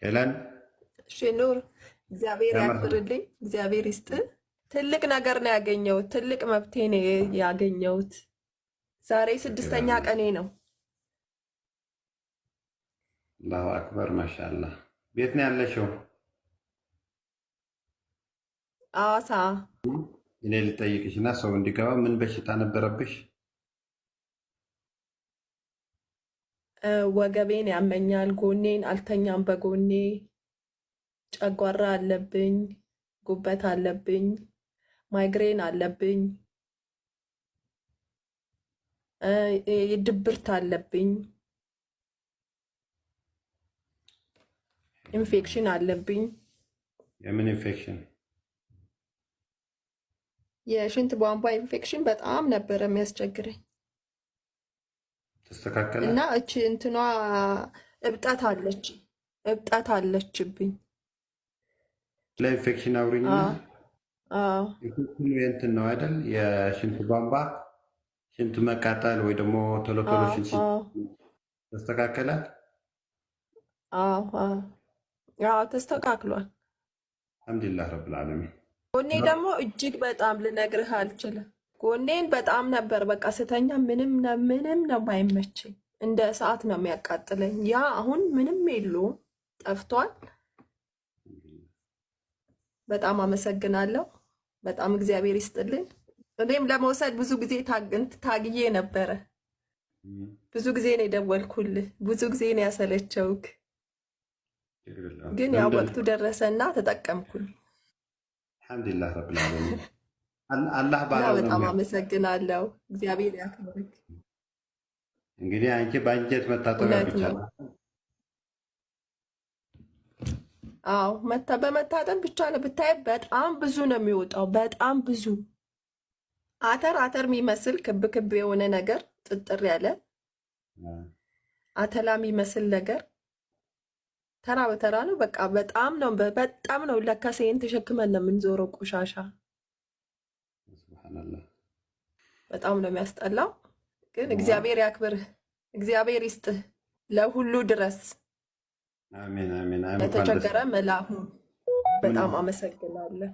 ሄለን። እሺ ኑር፣ እግዚአብሔር ያክብርልኝ፣ እግዚአብሔር ይስጥ። ትልቅ ነገር ነው ያገኘሁት፣ ትልቅ መብቴ ነው ያገኘሁት። ዛሬ 6ኛ ቀኔ ነው። አላሁ አክበር፣ ማሻአላህ። ቤት ነው ያለሽው? አዋሳ። እኔ ልጠይቅሽ እና ሰው እንዲገባ፣ ምን በሽታ ነበረብሽ? ወገቤን ያመኛል፣ ጎኔን አልተኛም፣ በጎኔ ጨጓራ አለብኝ፣ ጉበት አለብኝ፣ ማይግሬን አለብኝ፣ ድብርት አለብኝ፣ ኢንፌክሽን አለብኝ። የምን ኢንፌክሽን? የሽንት ቧንቧ ኢንፌክሽን በጣም ነበረ የሚያስቸግረኝ። ተስተካከለ? እና እቺ እንትኗ እብጠት አለች፣ እብጠት አለችብኝ። ለኢንፌክሽን አውሪኝና። አዎ። ኢንፌክሽኑ የእንትን ነው አይደል? የሽንት ቧንቧ ሽንት መቃጠል ወይ ደግሞ ቶሎ ቶሎ ሽንት። ተስተካከለ? አዎ፣ ተስተካክሏል። አልሐምዱሊላህ ረብል ዓለሚን። ጎኔ ደግሞ እጅግ በጣም ልነግርህ አልችልም። ጎኔን በጣም ነበር፣ በቃ ስተኛ ምንም ምንም ነው የማይመቸኝ፣ እንደ እሳት ነው የሚያቃጥለኝ። ያ አሁን ምንም የለውም፣ ጠፍቷል። በጣም አመሰግናለሁ። በጣም እግዚአብሔር ይስጥልኝ። እኔም ለመውሰድ ብዙ ጊዜ ታግዬ ነበረ። ብዙ ጊዜ ነው የደወልኩልህ፣ ብዙ ጊዜ ነው ያሰለቸውክ። ግን ያው ወቅቱ ደረሰና ተጠቀምኩኝ። አልሐምዱሊላህ ረብል ዓለሚን። አላህ እና ባለው ነው። በጣም አመሰግናለሁ። እግዚአብሔር ያክብርክ። እንግዲህ አንቺ በአንጀት መታጠቢያ እውነት ብቻ ነው። አዎ፣ በመታጠብ ብቻ ነው። ብታይ በጣም ብዙ ነው የሚወጣው። በጣም ብዙ አተር አተር የሚመስል ክብ ክብ የሆነ ነገር፣ ጥጥር ያለ አተላ የሚመስል ነገር ተራ በተራ ነው። በቃ በጣም ነው፣ በጣም ነው። ለካ ይሄን ተሸክመን ነው የምንዞረው ቆሻሻ። ሱብሃነላህ። በጣም ነው የሚያስጠላው። ግን እግዚአብሔር ያክብርህ፣ እግዚአብሔር ይስጥህ ለሁሉ ድረስ። አሜን አሜን። እንኳን ደስ ለተቸገረ መላሁን። በጣም አመሰግናለሁ።